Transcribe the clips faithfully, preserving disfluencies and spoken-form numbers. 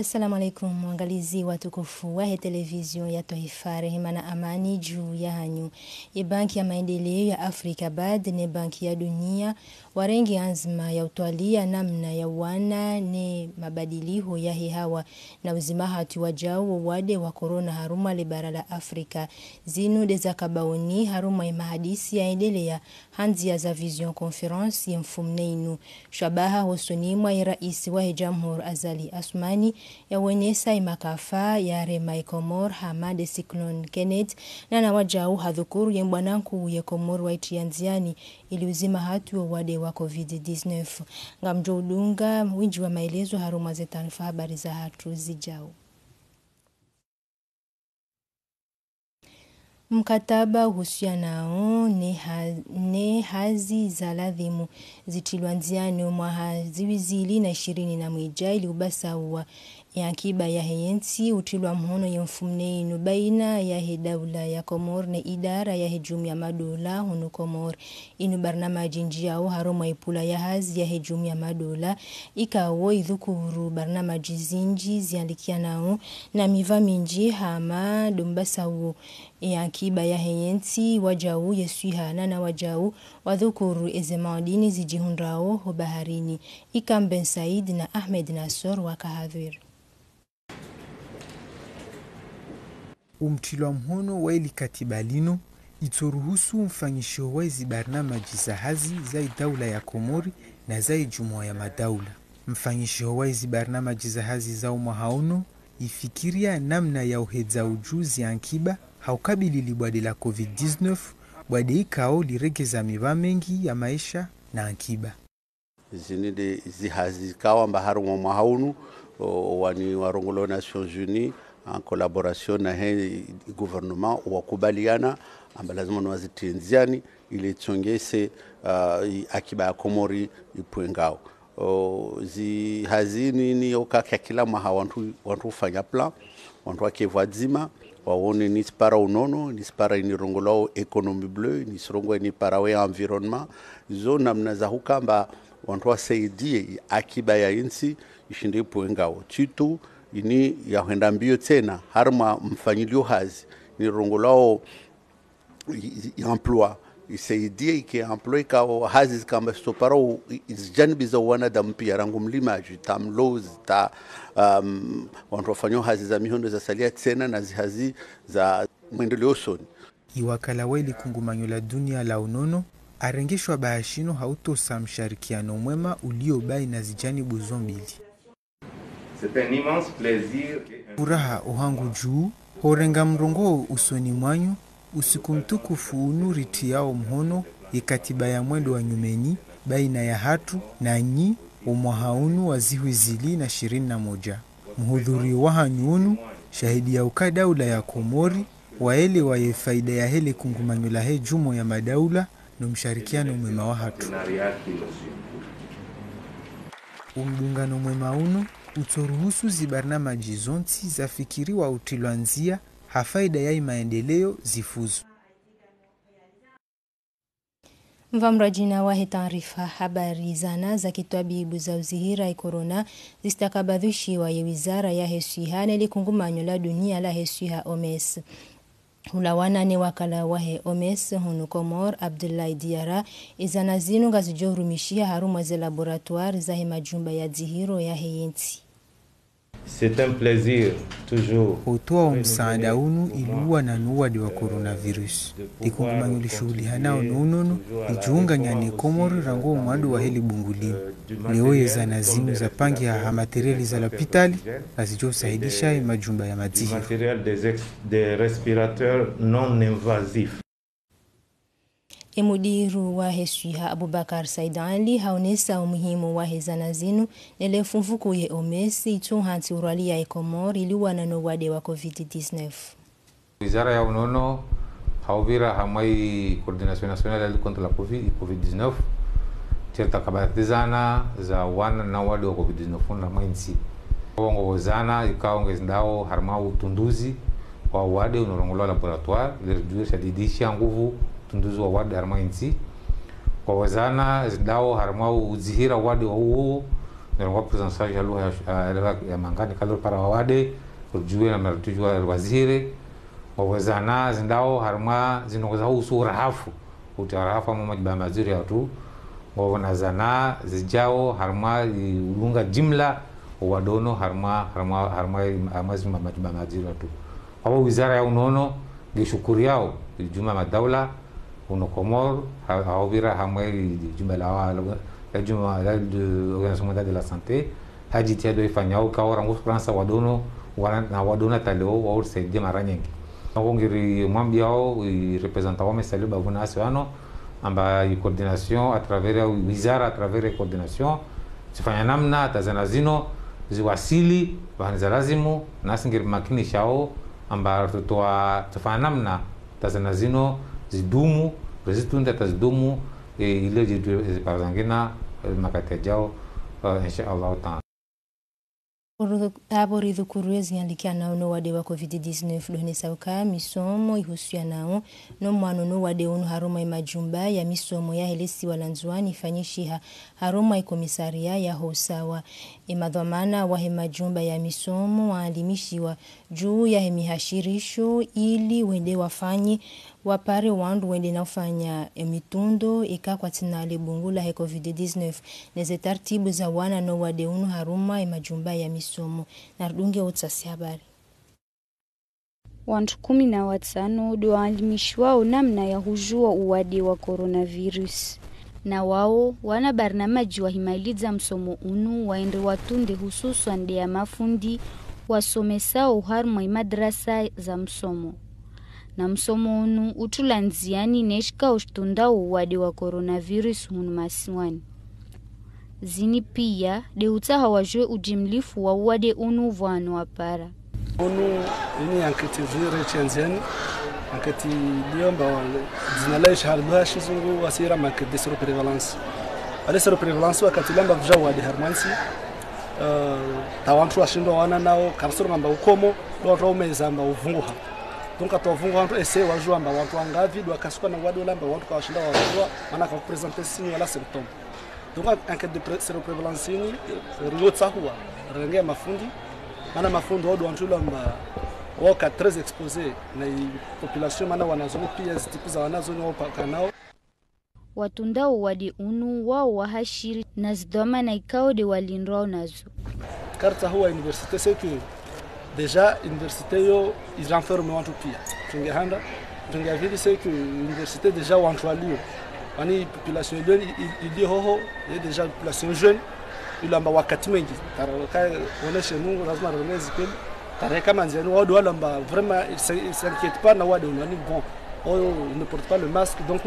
Assalamu alaikum, waangalizi watukufu wahe televizio ya twaifa, rehema na amani juu yahanyu. Ye Banki ya Maendeleo ya Afrika, bad, ne Banki ya Dunia warenge anzima ya utwalia namna ya uwana ne mabadiliho yahe hawa na uzima hatru wajau wo wade wa corona harumwa le bara la Afrika. Zinu nde zaka baoni harumwa ye mahadisi yaendelea ha ndzia za visioconférence ye mfumnne inu. Shabaha hosoni mwa ye raisi wahe jamhuri Azali Assoumani, yaonesa ye makafa yarema ye Komori hama nde cyclone Kenneth, na na wajau hadhukuru ye mbwana nkuu ye Komori waitria ndziani ili uzima hatru wo wade wa covid dix-neuf. Ngamdjo udunga windji wa maelezo harumwa ze taarifa habari zahatru zijao. Mkataba uhusianao ne ha-, ne hazi za ladhimu zitrilwa ndziani omwaha ziwi zili na ishirini na mwedja ili ubasauwa ye ankiba yahe yentsi utrilwa mhono ye mfumnne inu baina yahe daula ya Komori ne idara yahe jumuiya ya madola hunu Komori. Inu barnamaji ndjiao harumwa ye pula ya hazi yahe jumuiya ya madola, ikao idhukuru barnamaji zindji ziandikianao na miva mindji hama ndo mbasauo ye ankiba yahe yentsi, wajau ye swiha na na wajau wadhukuru eze maadini zidjihundrao ho baharini. Ikram Ben Said na Ahmed Nassor waka hadhwir. Umtrilwa mhono wa ili katiba linu itsoruhusu mfanyishiho wa izi barnamaji za hazi za idaula ya Komori na za ijumuiya ya madaula. Mfanyishiho wa izi barnamaji za hazi za omwaha unu ifikiria namna ya uhedza ujuzi ankiba ha ukabili li bwade la covid dix-neuf, bwade ikao liregeza miva mengi ya maesha na ankiba. Zini nde zihazi zikao amba harumwa mwaha unu, o, wani warongolwa Nations Unies, en collaboration na he gouvernement, wakubaliana amba lazima no wazitrie ndziani, ili itsongese, ah, i akiba ya Komori ipvwe ngao. O, zihazi ni, ni oka kia kila mwaha wantru, wantru ufanya plan, wantru wake pvwadzima, waone ni sipara unono, ni sipara ini rongolwao économie bleue, ni sirongo ini parao ye environnement. Zo namna za hukamba wantru wasaidie akiba ya intsi ishinde ipvwe ngao. Tsitu ini ya hwenda mbio tsena, harumwa mfanyilio hazi, ni rongolwao i, i, i emploi, isaidie ike emploi ikao hazi zikamba sitopara u, i, i, zijanibu za wanadamu pia, rangu mlimaji, ta mlozi, ta, um, wantru wafanyao hazi za mihono zasalia tsena na zihazi za mwendeleo usoni. Iwakala wa ili kungumanyo la dunia la unono arenge shabaha shinu ha utosa msharikiano mwema ulio baina zijanibu zo mbili. C'est un immense plaisir et un... Furaha ohangu juu, horenga mrongoo usoni mwanyu, usiku mtukufu unu ritriao mhono ye katiba ya mwendo wa nyumeni, baina yahatru na nyi, omwaha unu wa zihwi zili na ishirini na moja. Mhudhurio wahanyu unu, shahidi ya uka daula ya Komori, waelewa ye faida yahe le kungumanyo lahe jumuiya ya madaula, no msharikiano mwema wahatru. Umdungano mwema unu utsoruhusu zibarnamaji zontsi zafikiriwa utrilwa ndzia ha faida ya imaendeleo zifuzu. Mva mradjina wahe taarifa habari, zana za kitwabibu za uzihira ye corona zistakabadhishiwa ye wizara yahe swiha ne likungumanyo la dunia lahe swiha, O M S. Hulawana ne wakala wahe O M S hunu Komori, Abdoulaye Diarra, ezana zinu ngazidjo hurumishiha harumwa ze laboratoire zahe majumba ya dzihiro yahe yentsi. C'est un plaisir, toujours. Utoa omsaada unu ili uwana no uwade wa coronavirus. Likungumanyo lishuhulihanao no unono lidjiunganya ne Komori rangu omwando wahe libungu linu. Leo yezana zinu zapangiha ha materiel za lapitali, ngazidjo usahilisha ye majumba ya madzihiro. Matériel des ex-, des respirateurs non invasifs. Emudiru wahe swiha Aboubacar Said Ali haonesa omuhimu wahe zana zinu, ne le fumvu kuu ye O M S itso hantsi urwalia ye Komori ili uwana no uwade wa covid dix-neuf. Wizara ya unono, ha uvira hamwa i Coordination Nationale ya Lutte contre la covid, covid dix-neuf, tsi ritakabadhi zana za uwana no uwade wa covid dix-neuf hunu harumwa intsi. Wo ngo zana ikao ngezindao harumwa utunduzi wa uwade unorongolwa laboratoire, ili ridjuwe shadidisha nguvu utunduzi wa uwade harumwa intsi. Wo zana zindao harumwa udzihira uwade wa uwo, Ngwa prise en charge ya lugha ya, ya, ya, ya mangani kalo para wawade, rudjuwe na marutu djuwa waziri, ngwavo zana zindao harumwa zinu ngwazo husu urahafu, uti urahafu harumwa majumba mazuri yatru, ngwavo na zana zidjao harumwa, i, ulunga jimla, wawade unu harumwa, harumwa, harumwa, harumwa zimba majumba mazuri yatru. Kwavo wizara ya unono, ngishukuriyao, jumba madaula, uno Komori, ha, ha upvira hamwe li jumba la, la, la jumba la, de Organisation Mondiale de la Santé, ha jitihadi ifanyao, ikao rangu Farantsa wawade unu, wana, na wawade unu hata leo, waurisaidia mara nyengi. Nako ngiri mwambiyao, i représentant wa Messager bavuni hasi wanu, amba i coordination à travers ya wizara, à travers ya coordination, zifanya namna, hata zana zinu, ziwasili, pvahanu za lazimu, nasi ngiri makinishao, amba tutoa, tufanya namna, hata zana zinu, zidumu, rizitunde hata zidumu, e, ile jitu, e, zipara zangina, e, makati yadjao, e, insha Allah taala. Uru-, apvo ridhukuru ye zinyalikianao no wade wa covid dix-neuf, ndo hwenesa uka misomo ihusianao no mwano no wade unu harumwa ye majumba ya misomo yahe lesiwa la Ndzuani ifanyishiha harumwa ye komisariya ya ho usawa. Ye madhwamana wahe majumba ya misomo waalimishiwa juu yahe mihashirisho ili wende wafanye, wapare wandru wende na ufanya, e, mitundo ika kwatsina le bungu lahe covid dix-neuf, neze taratibu za wana no wade unu harumwa ye majumba ya misomo. Narudunge utsasi habari. Wandru kumi na watsano ndo waalimishwao namna ya hujua uwade wa coronavirus. Na wao, wana barnamaji wahimalidza msomo unu waende watunde hususwan nde ya mafundi wasomesao harumwa ye madrasa za msomo. Na msomo unu utulwa ndziani ne shikao shitundao uwade wa coronavirus hunu masiwani. Zini pia, nde utsaha wajue ujimlifu wa uwade unu vwano wapara. Unu, ini enquête ziri tsi ndziani, enquête iliyo amba wa, dzina layo shahali lugha ya shizungu wasira enquête de séroprévalence. Wale séroprévalence wakati lamba vuja uwade harumwa ntsi, eh, hata wandru washindwa wana nao, karisoro ngamba ukomo, ndo wandru waumeza amba uvunguha. Donc, hata uvunguha wandru ese wajua amba wandru wangapvi ndo wakasuka na uwade ula amba wandru kawashinda wajua, mana kawakuprésenter signe wala symptôme. Donc, en-, enquête de pré-, séroprévalence ini, eh, riyo tsahua, rirenge ya mafundi, mana mafundi wao ndo wandru ula amba wao ka très exposés, na i population, mana wanazioni pia, zi type za wanazioni wao paka nao. Watundao uwade unu wao wahashiri na zidhwamana ikao nde walindwao nazo. Karitsahua université, c'est que déjà université yo i renferme wandru pia. Tsunge handa, tsunge avili, c'est que université déjà wandru waliyo. Wani population iliyo, i-, i-, iliyo hoho, ye déjà population jeune, ilo amba wakati mwengi. Tara ka oneshe Mungu, lazima ronezi kweli. Tarehe kama ndziani, wao ndo wala amba vraiment, ils s'in-, ils s'inquiètent pas na uwade unu, ni bon. Oh, ils ne portent pas le masque. Donc,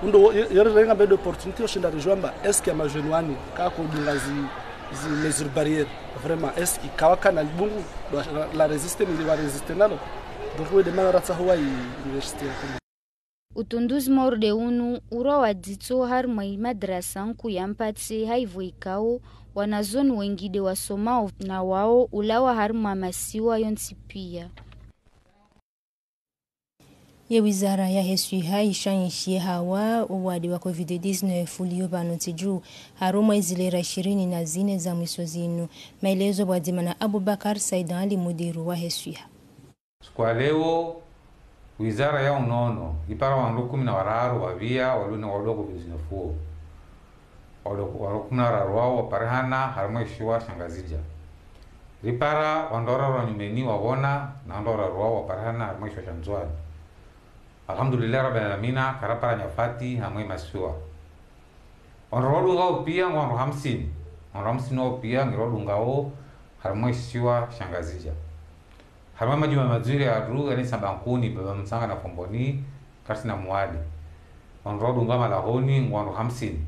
undo, yo, yo rirenga mbe de opportunité, ushinda rijua amba, est-ce que ya ma jeunes wani, kako dunga zi, zi mesures barrières, vraiment, est-ce que kawaka na le bungu, la, la résister, ni wa résister nalo. Donc, oui, demain, ratsa huwa i université ya Komori. Utunduzi mwa uwade unu urwa wadzitso harumwa i madrasa nkuu ya Mpatse, haivo ikao wanazioni wengi nde wasomao na wao ulawa harumwa masiwa yontsi pia. Ye wizara yahe swiha ishanyishiye hawa uwade wa covid dix-neuf uliyo pvanu ntsi juu harumwa izilera ishirini na zine za mwiso zinu. Maelezo pvwadzima na Abubakar Said Ali, mudiru wahe swiha. Siku ya leo, wizara ya unono ipara wandru kumi na wararu wapvia walio na uwade wa covid dix-neuf uwo. Wandru, wandru kumi na wararu wao waparihana harumwa ishiwa sha Ngazidja. Ripara wandru wararu wa nyumeni wapvona, na wandru wararu wao waparihana harumwa ishiwa sha Ndzuani. Alhamdulillah Rabbil Alamina, karapara nyafati harumwa imasiwa. Wandru wadungao pia ngwao wandru hamsini. Wandru hamsini wao pia ngwao wadungao harumwa ishiwa sha Ngazidja. Harumwa majumba mazuri ya wandru, yani Samba Nkuni, Baba Mtsanga na Fomboni, karisina muwade. Wandru wadungao malahoni ngwao wandru hamsini.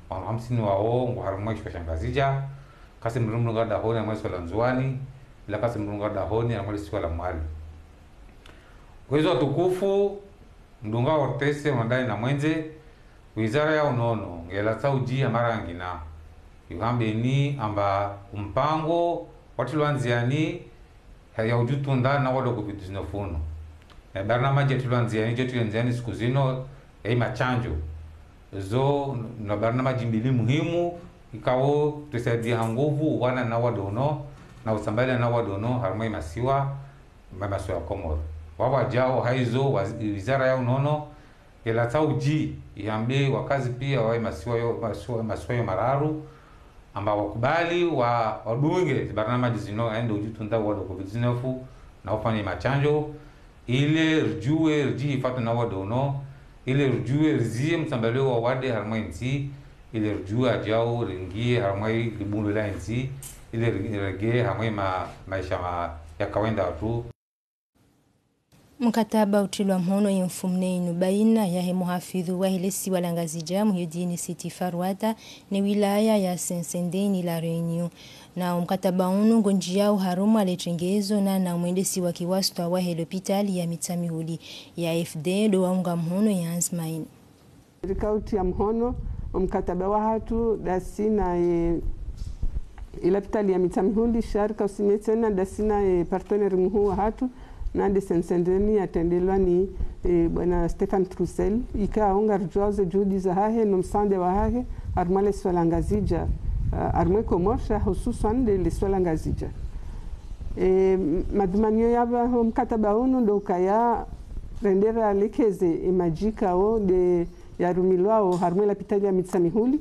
Wandru hamsini wao ngwao harumwa ishiwa sha Ngazidja. Kasi mdru mdunga dahoni harumwa ishiwa la Ndzuani, ila kasi mdunga dahoni harumwa ishiwa la Mwali. Kwezi watukufu, mdungao ORTC, mwanadayi na mwendze, wizara ya unono ngelatsa ujiya mara yangina ihambeni amba umpango watrilwa ndziani ya ujitunda na uwade wa covid dix-neuf unu. Na barnamaji yatrilwa ndziani, yatrilwa ndziani siku zinu, ya imashanjo. Zo na barnamaji mbili muhimu, Ikao ritsaidie ha nguvu uwana na wade unu, na usambalia na wade unu, harumwa ye masiwa, ma-, masiwa ya Komori. Wapvadjao haizo, wa-, wizara ya unono, yela tsaudji, yambe wakazi pia wa ye masiwa yo, masiwa, masiwa yo mararu, amba wakubali, wa-, wadunge, zibarnamaji zinu, yaende udjitunda wade covid dix-neuf, na ufanye mashandjo, ile ridjuwe ridjihifadhwi na wade unu, ile ridjuwe rizie msambalio wa wade harumwa ye ntsi, ile ridjuwe wadjau ringie harumwa ye libundo la ntsi, ile ri-, rege harumwa ye ma-, maesha ma-, ya kawaida tu. Mkataba utrilwa mhono ye mfumone inu baina yahe muhafidhu wahe lesiwa la Ngazidja, Muhyiddin Siti Farwata, ne wilaya ya Seine-Saint-Denis La Réunion. Na omkataba unu ngondjiao harumwa le tengezo na, na mwendesi wa kiwasitwa wahe lopitali ya Mitsamihuli. Ye AFD ndo waunga mhono ye anzma inu. Rika utria mhono omkataba wahatru dasi na, eh, ye lapitali ya Mitsamihuli, sha rika usinya tsena dasi na, eh, partenaire muhuu wahatru, na nde Seine-Saint-Denis yatrendelwa ni, eh, bwana Stéphane Troussel, ikao ngaridjuao ze juhudi zahahe no msaanda wahahe harumwa lesiwa la Ngazidja, ah, harumwa ye Komori, hususwan nde lesiwa la Ngazidja. Eh, m-, madhumanio ya pvaho mkataba unu ndo ukaya rende ralekeze ye madji ikao nde yarumilwao harumwa ye lapitali ya Mitsamihuli,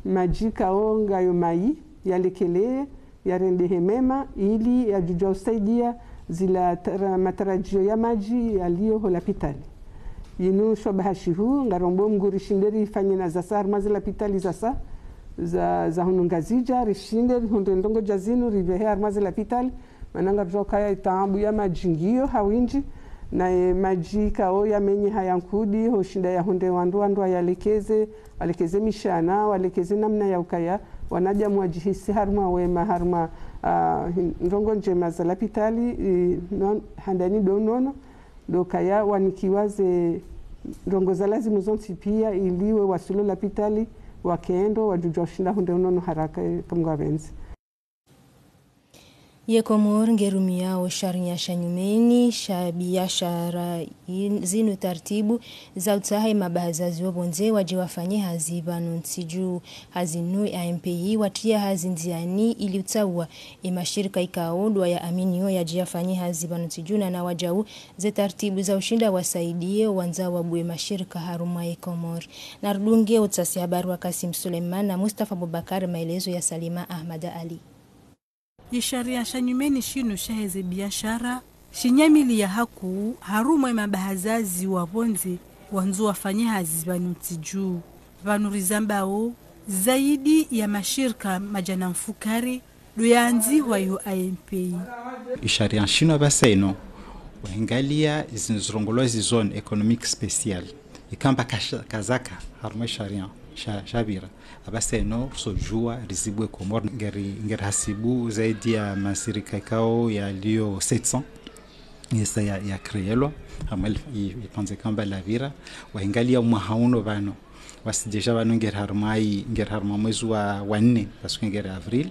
madji ikao ngayo mayi, yalekelee, yarendehe mema, ili yadjudjua usaidia zila tara-, matarajio ya madji yalio ho lapitali. Inu shabaha shihuu, ngarombo Mngu rishinde rifanye na zasa harumwa ze lapitali zasa, za, za hunu Ngazidja, rishinde rihundre ndrongoo dja zinu, ripvehe harumwa ze lapitali, mana ngaridjuao ukaya ye taabu ya madji ngiyo ha windji, na ye madji ikao yamenyeha ya nkudi, hushinda yahundre wandru, wandru wayalekeze, walekeze mishana, walekeze namna ya ukaya wanadamu wadjihisi harumwa wema, harumwa, ah, ndrongoo ndjema za lapitali, i, non-, handani ndo unono, ndo ukaya wanikiwa ze ndrongoo za lazimu zontsi pia, ili we waswili ho lapitali, wakendo, wadjudjua ushinda wahundre unono haraka, eh, kamwe ngwapvendze. Ye Komori ngerumiao sharia sha nyumeni sha biashara yi-, zinu taratibu za utsaha ye mabahazazi wo pvondze wadje wafanye hazi pvanu ntsi dju. Hazi nu A M P I watria hazi ndziani ili utsaua ye mashirika ikao ndo ya aminio yadje yafanye hazi pvanu ntsi dju na na wadjau ze taratibu za ushinda wasaidie wandzao wabue mashirika harumwa ye Komori. Na rudunge utsasi habari wa Kasim Suleiman na Mustafa Abubakar, maelezo ya Salima Ahmad Ali. Ye sharia sha nyumeni shinu shaheze biashara, shinyamiliya hakuu harumwa ye mabahazazi wa pvondze wandzo wafanye hazi pvanu ntsi dju. Pvanu rizambao, zaidi ya mashirika madjana mfukare ndo yaandzihwa yo A M P I. Ye sharia shinu apvasa inu, wahingalia zinu zirongolwa zi zone économique spéciale. Ikao amba kasha-, kazaka harumwa ye sharia sha-, shapvira. Apvasa inu, rutsodjua rizibue Komori, ngeri, ngeri hasibu zaidi ya mashirika ikao yalio sept cents. Yesa ya, ya créelwa, hamwe i, i, ipvandze ikao amba lapvira, wahingalia mwaha unu pvanu. Wasi déjà pvanu ngeri harumwa i, ngeri harumwa mwezi wa, wa nne, parce que ngeri avril,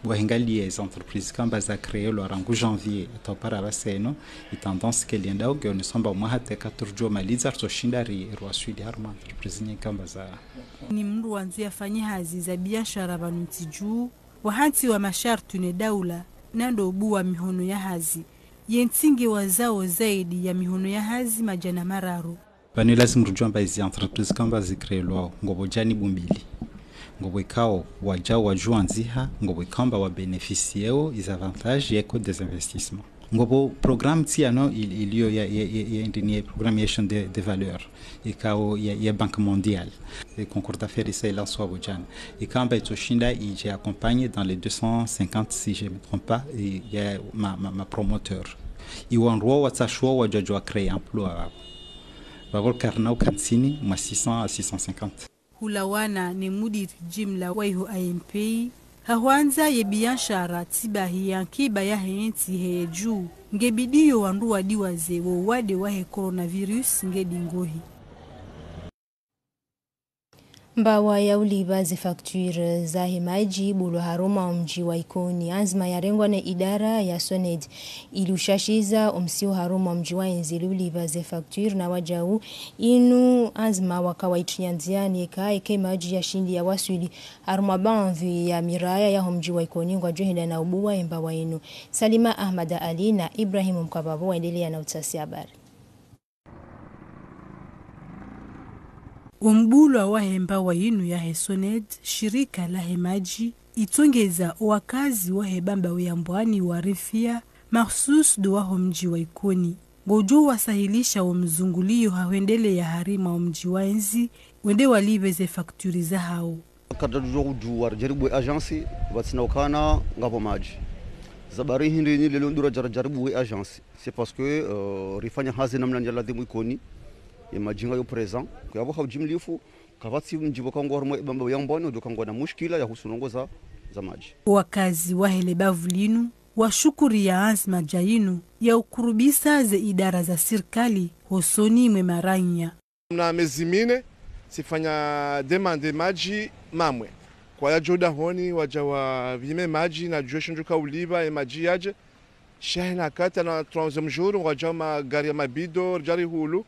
wahingalia ze entreprises ikao amba za créelwa rangu janvier, hata upara apvasa inu, i tendance ikao yendao, ngeonesa amba mwaha teka turdjo maliza, rutsoshinda ri, riwaswili harumwa entreprise nyingi ikao amba za. Ni mndru wandzo yafanye hazi za biashara pvanu ntsi dju, wahantsiwa masharti ne daula, na ndo ubua mihono ya hazi. Ye ntsi ngiwazao zaidi ya mihono ya hazi madjana mararu. Pvanu lazimu rudjue amba ezi entreprises ikao amba zikréelwao, ngapvo janibu mbili. Ngapvo ikao wadjao wadjua ndziha, ngapvo ikao amba wabénéficieo ezi avantages ye code des investissements. Ngapvo programme tsi yanu il-, ilio ya, ya, ya, ya, ndini ye programme ya chaîne de, de valeur. Ikao ya, ya Banque Mondiale. Ye concours d'affaires isa ilanswa pvo jana. Ikao amba itsoshinda idje accompagner dans les deux cent cinquante, si je me trompe pas, i, ya ma, ma, ma promoteurs. Iwandru wao watsashiwa wadjadjuwa créer emploi wao. Pvapvo karna ukantsini mwa six cents à six cent cinquante. Hulawana ne mudiri jimla wa iho A M P, hahwandza ye biashara tsibahi ya nkiba yahe ntsi heye juu, ngebidiyo wandru wadiwaze wo wade wahe coronavirus ngedi ngohi. Mbawa ya ulipva ze facture zahe madji ibulwa harumwa omdji wa Ikoni. Anzima yarengwa ne idara ya SONEDE ili ushashiza omsihu harumwa omdji wa yezi ili ulipva ze facture na wajau. Inu anzima waka waitria ndziani eka, eka emadji yashindi yawaswili harumwa baadhwi ya miraya yaho mdji wa Ikoni ngwadjo henda na ubuwa embawa inu. Salima Ahmad Ali na Ibrahim Mkababo waendelea na utasi habari. Ombulwa wahe mbawa inu yahe SONEDE, shirika lahe madji, itsongeza owakazi wahe bambao ya Mbwani wa rifia, mahsusu ndo waho mdji wa Ikoni. Ngodjo wasahilisha omzunguliyo ha hwendelea harumwa omdji wa yezi, wende walipve ze facture zahao. Kadjadjudjuwa udjuwa rijaribu e agence, pvatsina ukana ngapvo madji. Zabari hindri ni lelo ndo radja rijaribu e agence. C'est parce que, euh, rifanya hazi namna ya ladhimu Ikoni, ye madji ngayo présent. Kuyapvo ha ujimlifu, kapvatsi mdji pvoka ngwa harumwa ebambao ya Mbwani, udjo kangwa na mushkila yahusu ndrongoo za, za madji. Wakazi wahe le bavu linu, washukuri ya anzima dja inu, ya ukurubisa ze idara za sirikali, hosoni mwe maranya. Mna mezi mine, sifanya demande madji mamwe. Kwayadjo dahoni, wadja wapvime madji, na djuwe shindru ka ulipva, e madji yadje. Shahe na kata na troisième jour, ngwadjao magari ya mabido, ridja rihulu.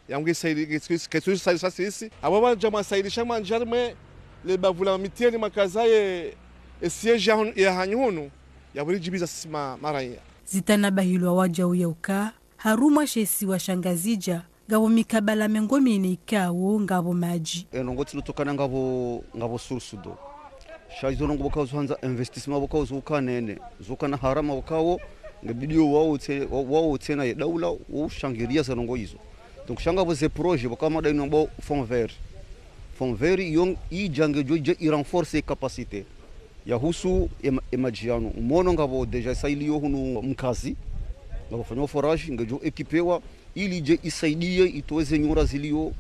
Yangu isaili, ketsu, ketsu isaili sasisi. Apvo wadja mwasailisha mwandjia mwe, le bavu la mitieni makaza ye, e siège ya hun-, ya hanyu hunu, yapvo ridjibiza sisi ma, maraya. Zitanabahilwa wajau ya uka, harumwa she isiwa sha Ngazidja, ngapvo mikabala mengo mine ikao ngapvo madji. E ndrongoo tsi lutokana ngapvo, ngapvo source d'eau. Sha izo ndrongoo pvoka uzo handza investissement pvoka uzo uka nene, zo kana harama pvokao, ngebidio wao tse-, wa-, wao tsena ye daula, wo ushangiria ze ndrongoo izo. Donc, sha ngapvo ze projet, pvoka mada inu ambao fonds vert. Fonds vert, iyo idja ngedjo idje i renforcer capacité yahusu ema-, emadji yanu. Umono ngapvo déjà isailiyo hunu Mkazi, ngapvo fanywa forage, ngedjo équipewa, ili idje isaidie itowe ze nyura ziliyo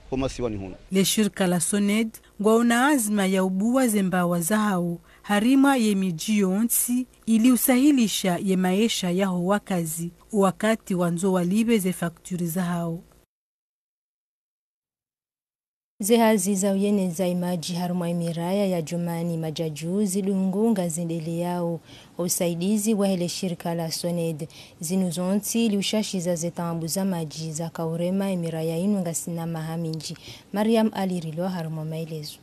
ho masiwani hunu. Le shirika la SONEDE, ngwaona anzima ya ubuwa ze mbawa zahao, harumwa ye midji yontsi, ili usahilisha ye maesha yaho wakazi, wakati wandzo walipve ze facture zahao. Ze hazi za uyeneza emadji harumwa emiraya ya Djomani Madjadju zidungu ngazendeleao, usaidizi wahe le shirika la SONEDE. Zinu zontsi ili ushashiza ze taabu za madji zaka urema emiraya inu ngasina maha mindji. Mariam Ali rilo harumwa maelezo.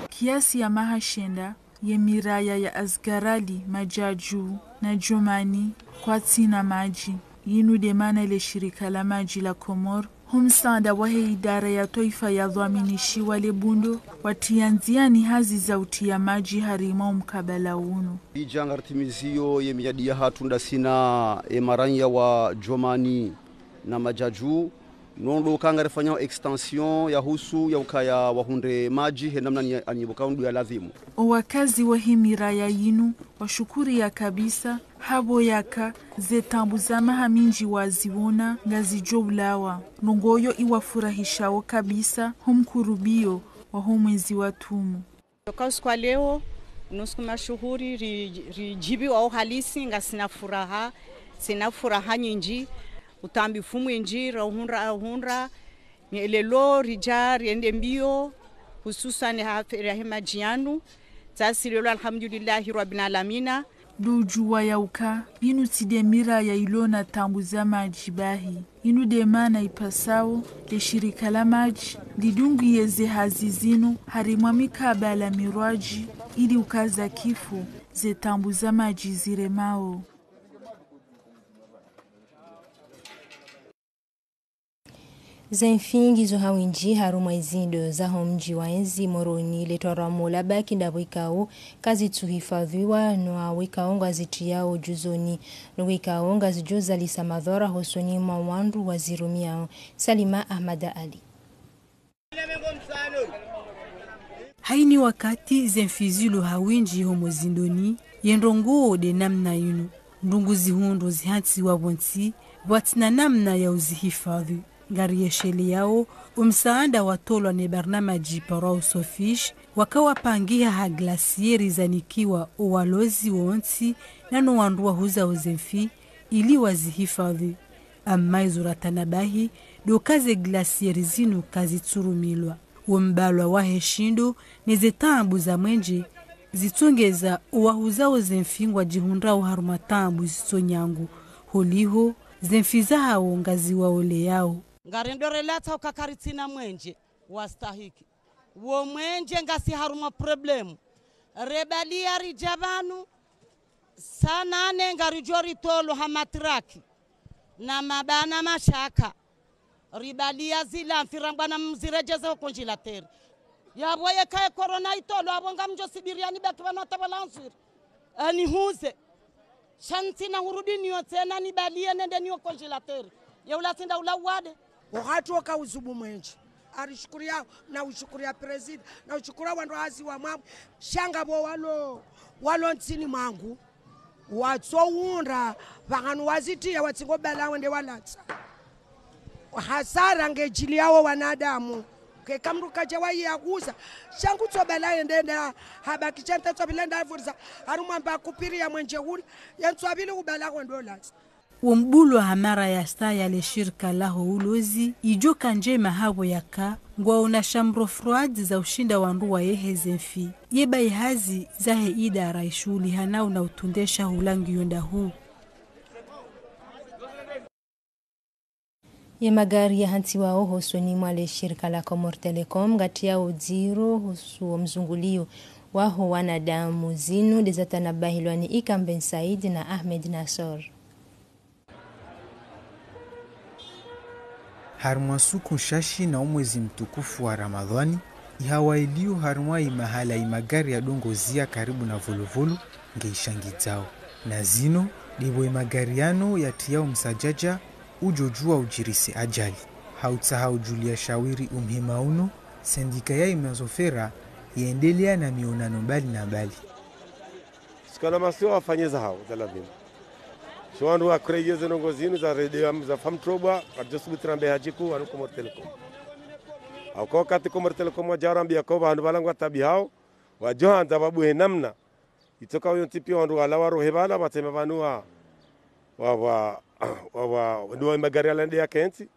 Kiasi ya maha shenda, ye miraya ya Azgarali, Madjadju, na Djomani, kwatsina madji. Yinu de mana le shirika la madji la Komori, ho msaada wahe idara ya twaifa ya dhwaminishiwa le bundo, watia ndziani hazi za utia madji harumwa omkabala unu. Idja ngaritimiziyo ye miyadi yahatru ndasi na emaranya wa Djomani na Madjadju, no ndo uka ngarifanyao extension yahusu ya ukaya wahundre madji he namna ni anyibuka ndo ya ladhimu. Owakazi wahe miraya yinu washukuriya kabisa, hapvo yaka ze taabu za maha mindji waziona ngazidjo ulawa, ndrongoo yo iwafurahishao kabisa ho mkurubiyo waho mwezi wa tumu. Toka usiku wa leo, nusiku mashuhuri, ri-, ridjibiwa uhalisi, ngasina furaha, sina furaha nyindji, utambifu mwindji, rahundra, rahundra, nye lelo, ridja, riende mbio, hususwani ha affaire yahe madji yanu, tsasi lelo, alhamdulillahi rabbil alamina. Ndo udjuwa ya uka, yinu tsi de miraya ilo na taabu za madji bahi. Yinu de mana ipasao, le shirika la madji, lidungiye ze hazi zinu, harumwa mikabala mirwadji, ili ukaza kifu, ze taabu za madji ziremao. Ze mfi ngizo ha windji harumwa ezindo zaho mdji wa yezi Moroni, le twaramo labaki ndapvo ikao kazitsuhifadhwiwa, no wao ikao ngwazitriyao djuzoni, no wao ikao ngazidjo zalisa madhwara hosoni mwa wandru wazirumiao. Salima Ahmada Ali. Hayini wakati ze mfi zilo ha windji homo zindoni, ye ndrongoo de namna yinu. Ndrungu zihundru zihantsiwa pvontsi, pvwatsina namna ya uzihifadhwi. Ngariyesheleyao, omsaanda watolwa ne barnamaji parwao SWIOFish, waka wapangiha ha glacière zanikiwa owalozi wontsi, na no wandru wahuzao ze mfi, ili wazihifadhwi. Amma izo ratanabahi, ndo uka ze glacière zinu kazitsurumilwa. Wo mbalwa wahe shindo, ne ze taabu za mwenje, zitsongeza owahuzao ze mfi ngwadjihundrao harumwa taabu zitsonyangu. Holiho, ze mfi zahawo ngaziwaoleyao. Ngarendo relatsa uka karitsina mwenje wastahiki. Wo mwenje ngasi harumwa problème. Rebaliya ridja pvanu, saa nane ngaridjo ritolwa ha matraki. Na mabana mashaka. Ribaliya zila mfi rambwa na mziredjeze ho congélateur. Yapvo yeka ye corona itolwa, apvo ngamdjo sibiriani baki pvanu hata pvala answiri. Anihuze. Sha ntsina hurudi niyo tsena nibaliye nende niyo congélateur. Ye ula tsinda ula uwade. Wakati waka uzubu mwenje. Arishukuriya, na ushukuriya prezida, na ushukuriya wandru hazi wa mwamu. Sha ngapvo walo, walo ntsini mwangu. Watsohundra, pvahanu wazitiya, watsingo bala wende walatsa. Hasara ngedjiliyawo wanadamu. Keka mndru kadja wayi yahuza. Sha ngutso bala yende nda habaki shente tso pvile nda vuriza. Harumwa mba kupiri ya mwenje hula. Ye ntso pvili ubala wende olatsa. Wo mbulwa ha mara ya saya le shirika laho ulozi, idjo ka ndjema hapvo yaka, ngwaona chambres froides za ushinda wandru wayehe ze mfi. Ye bayi hazi zahe idara ishuhulihanao na utrundesha hula ngiyo ndahu. Ye magari yahantsiwao hosoni mwa le shirika la Comores Telecom, ngatiyawo udziro uhusu wo mzunguliyo waho wanadamu. Zinu nde zatanabahilwa ni Ikam Ben Said na Ahmed Nassor. Harumwa suku nshashi na umwezi mtukufu wa Ramadhwani, ihawa iliyo harumwa imahala imagari yadongoziya karibu na Volovolo ngeishangidzao. Na zino, ndepvo imagari yano yatiyao msadjadja udjo djuwa udjirise ajali. Ha utsaha udjuliya shawiri umhima uno, sendika ya imazofera yaendeleya na mionano mbali na mbali. Sukana masiwa wafanye zahawo za lazimu. Sho wandru wakreye ze ndrongoo zinu za redio za famtrobwa, wadjo subutu rambe hadjiku wanu Comores Telecom. Hauka wakati Comores Telecom wadja warambiya ko pvanu pvala ngwataabihao, wadjo handza pvabuhe namna. Itsoka uyo ntsipi wandru wala warohe pvala, watsema pvanu wa, wa, wa, wa, wa, ndo wa magari yala nde yakentsi.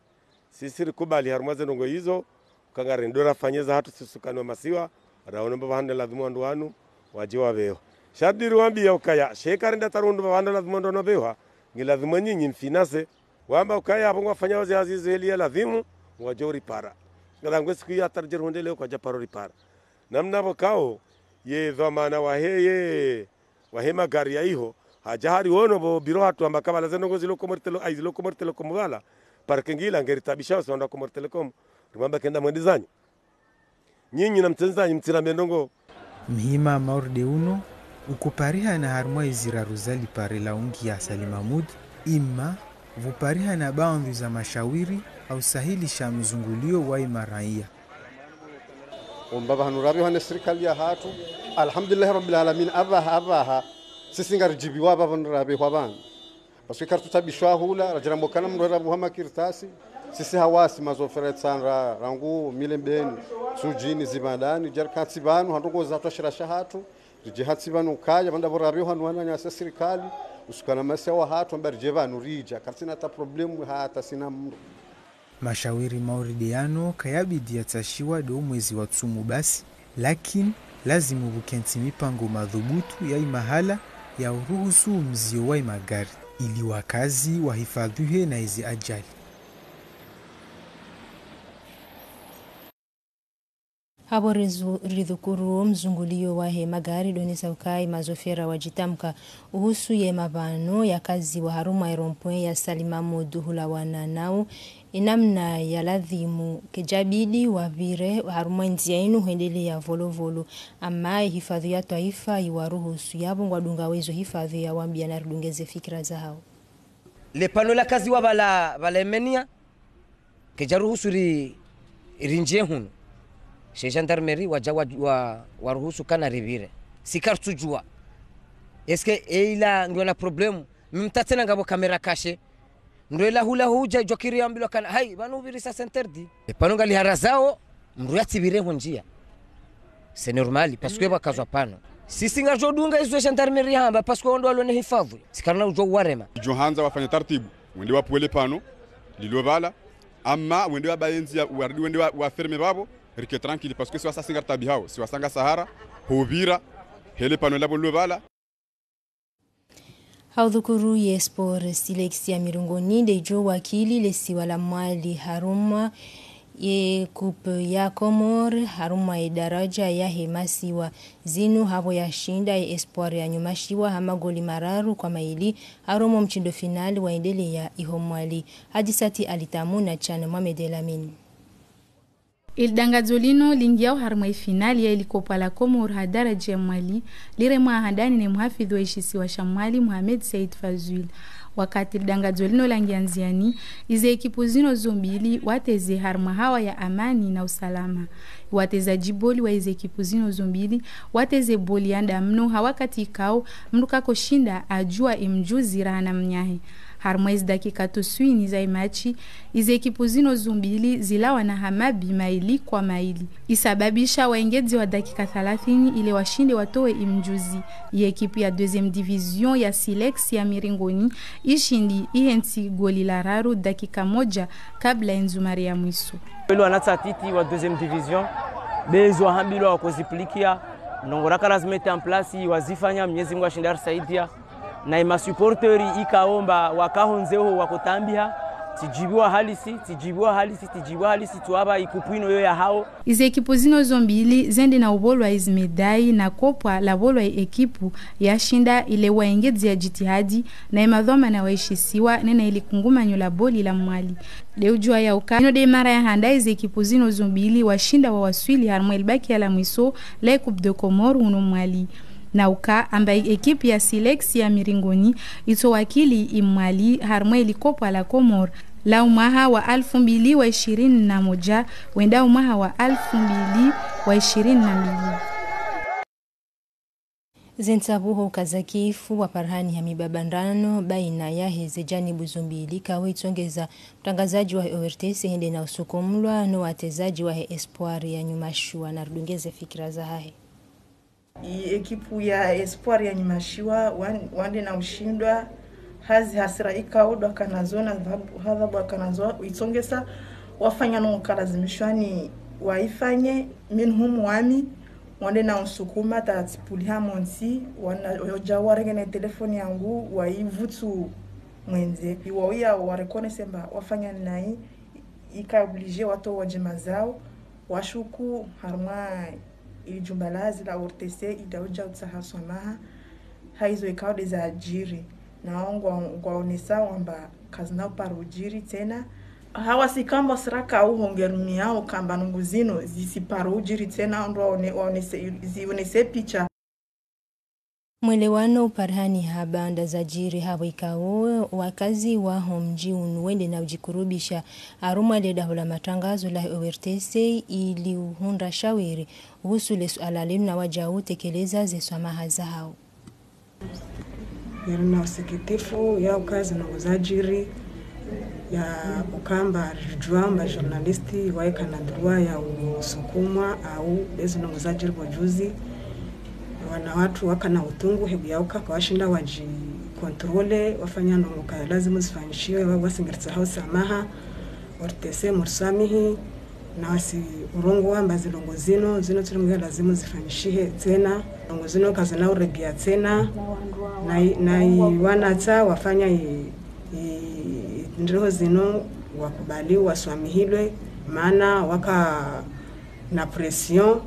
Sisi rikubali harumwa ze ndrongoo izo, uka ngarendo rafanye zahatru sisi sukana masiwa, raono mba pvahanu lazimu wandru wanu wadje wapvehwa. Sha ridi riwambiya ukaya, sheka renda tarundo pvahanu lazimu wandru wanu wapvehwa, ngilazimu nyinyi mfinance. Wamba ukaya apvo ngwafanyao ze hazi izo heli ya lazimu, ngwadjo ripara. Ngalangwe siku ya hata ridje rihundre leo kwadja paro ripara. Namna pvo kao, ye dhwamana wahe ye, wahe magari ya iho, hadja hari wono pvo biro hatru hamba kabala ze ndrongoo zilo Comores Tele-, ai, zilo Comores Telecom pvala, parking ila ngeritaabishao si wandru wa Comores Telecom, rimwamba kenda mwende zanyu. Nyinyi na mtsende zanyu mtsirambe ndrongoo. Mhima mauri de uno, ukuparihana harumwa iziraru za lipare la ungiya Salim Hamoud, imma, pvuparihana baandhwi za mashawiri, au sahilisha mzunguliyo wa imaraiya. Omba pvahanu rapvehwa ne sirikali yahatru. Alhamdulillahi Rabbil Alamin, apvaha, apvaha. Sisi ngaridjibiwa apvaha pvanu rapvehwa pvanu. Parce que karitsutaabishwa hula, radjira mokana mndru hera pvuha makartasi. Sisi hawasi mazofera tsandra, rangu, Milembeni, Sudjini, Zibandani, djarikantsi pvanu, ha ndrongoo za twashira shahatru. Ridje hantsi pvanu kaya, pvanda pvo rapvehwa ni wananyasi sirikali, usukana masiwa wahatru, amba ridje pvanu ridja, karitsina hata problème, hata sina mndru. Mashawiri mauri de yano kayabidi yatsashiwa de umwezi wa tsumu basi, lakini lazimu pvukentsi mipango madhubutu ya imahala ya uruhusu umziyo wa imagari, ili wakazi wahifadhwihe na izi ajali. Hapvo rizu-, ridhukuru mzunguliyo wahe magari donesa ukaya mazofera wadjitamka uhusu ye mapvano yakaziwa harumwa ye rond-point ya Salim Hamoud hulawana nao, inamna ya ladhimu kejabidi wapvire harumwa ndziya inu hwendeleya Volovolo, ama ye hifadhwi ya twaifa iwaruhusu. Yapvo ngwadunga wezo hifadhwi yawambiya na ridungeze fikira zahao. Le pano lakaziwa pvala, pvala Emenia, kejaruhusu ri, rinjiye hunu. She gendarmerie wadja wa, wa, waruhusu kana ripvire. Si karitsudjuwa. Est-ce que eila ngiyo na problème? Mimi mtatsena ngapvo caméra cachée. Ndo ela hula hudja idjokiri yambilwa kana, hai, pvanu upvirisa c'est interdit. E pano ngaliharazao, mndru yatsipvire ho ndziya. C'est normal, parce que pvakazwa pano. Sisi ngaridjodunga izo gendarmerie hamba, parce que wandru walo ne hifadhwi. Si karina udjo uwarema. Idjo handza wafanye taratibu, wende wapvuwe le pano, Lilo pvala, ama wende wa bayenzi ya, waridi wende wa, wa ferme pvapvo, rike tranquille, parce que si wasa singa ritaabihao, si wasanga sahara, hupvira, hele pano lapvo lilo pvala. Ha udhukuru ye sport, Silex ya Mirongoni nde idjo wakili le siwa la Mwali harumwa ye Coupe ya Comores harumwa ye daraja yahe masiwa. Zinu hapvo yashinda ye Espoir ya Nyumashiwa ha magoli mararu kwa mayili, harumwa mshindo final waendeleya iho Mwali. Hadisati Alitamu na Chan Mohamed Elamine. Ili dangadzo lino lingiao harumwa ifinali ya ili kopwa la Comores ha daraja ya Mwali, liremwa handani ne muhafidhu wa ishisiwa sha Mwali, Mohamed Said Fazul. Wakati ili dangadzo lino langia ndziani, ize ekipu zino zo mbili wateze harumwa hawa ya amani na usalama. Wateza djiboli wa ize ekipu zino zo mbili wateze boli ya ndamno, ha wakati ikao mndru kakoshinda ajua imjuzi raha na mnyahe. Harumwa izi dakika tuswini za imachi, ize ekipu zino zo mbili zilawana ha mabi mayili kwa mayili. Isababisha waengedze wa dakika thalathini ile washinde watowe imjuzi. Ye ekipu ya deuxième division ya Silex ya Mirongoni ishindi ihentsi goli la raru dakika moja kabla enzumari ya mwiso. Wele wanatsa titi wa deuxième division, bezo wahambilwa wakoziplikia, ndrongoo raka lazima ete en place, wazifanya, Mwenyezi Mungu ashinde arisaidia. Na ima supporters ikao amba waka hondze ho wakotambiha, tsidjibiwa halisi, tsidjibiwa halisi, tsidjibiwa halisi, tuwaba ikupu ino yo yahao. Ize ekipu zino zo mbili zende na upvolwa izi médailles na kopwa lapvolwa i ekipu yashinda ile waengedze ya jitihadi na imadhwamana wa ishisiwa nena ili kungumanyo la boli la Mwali. De ujua ya uka, ino de mara ya handa ize ekipu zino zo mbili washinda wawaswili harumwa ili bakia la mwiso la Coupe de Comores uno Mwali. Na uka amba i ekipu ya Silex ya Mirongoni itso wakili i Mwali harumwa ili kopwa la Comores la umwaha wa alfu mbili wa ishirini na moja wenda umwaha wa alfu mbili wa ishirini na mbili. Zentsabuho kazakifu waparihani ha mibabandrano baina yahe ze janibu zo mbili, kawe itsongeza mtrangazadji wahe O R T C hende na usukumlwa no watezadji wahe Espoir ya Nyumashiwa, na ridungeze fikira zahahe. I ekipu ya Espoir ya Nyumashiwa wan-, wande na ushindwa, hazi hasira ikao ndo wakanazo na ghadhabu, ghadhabu wakanazo, itsongeza wafanya no kalazimishwa ni waifanye, minhum wami, wande na unsukuma, ta tsipuliha montsi, wana, oja warenge ne telefoni yangu, waivutsu mwendze. Iwa uya wareconnaisse mba wafanya nayi, ika obligé watowa djema zao, washuku harumwa ili jumba la hazi la O R T C, ida uja utsaha swamaha, ha izo ikao de zadjiri. Nao ngwa, ngwaonesa wamba kazina uparo udjiri tsena. Hawasi kamba siraka uhongerumia ukamba ndrongoo zino zisiparo udjiri tsena, ndo waone-, waonese, zionese picha. Mwelewano uparihani ha baanda zadjiri hapvo ikao wakazi waho mdji unu wende na ujikurubisha harumwa le daho la matrangazo la O R T C ili uhundra shawiri uhusu le suala linu na wajau utekeleza ze swamaha zahao. Yari na usikitifu ya uka zindrongoo zadjiri, ya ukamba ridjua mba journaliste waye kana droit ya usukumwa au de zindrongoo zadjiri pvo juzi. Wana watru wakana utungu hebu ya uka kawashinda wajicontrôler, wafanya ndrongoo ka lazimu zifanyishiwe, wa-, wasingiritsa hao swamaha, O R T C muriswamihi, na wasi urongoa mba zindrongoo zino, zino tsi ndrongoo ya lazimu zifanyishihe tsena, ndrongoo zino kazina uregea tsena, na i-, na i wanatsa wafanya i, i, ndrongoo zino wakubali waswamihilwe, mana waka na pression,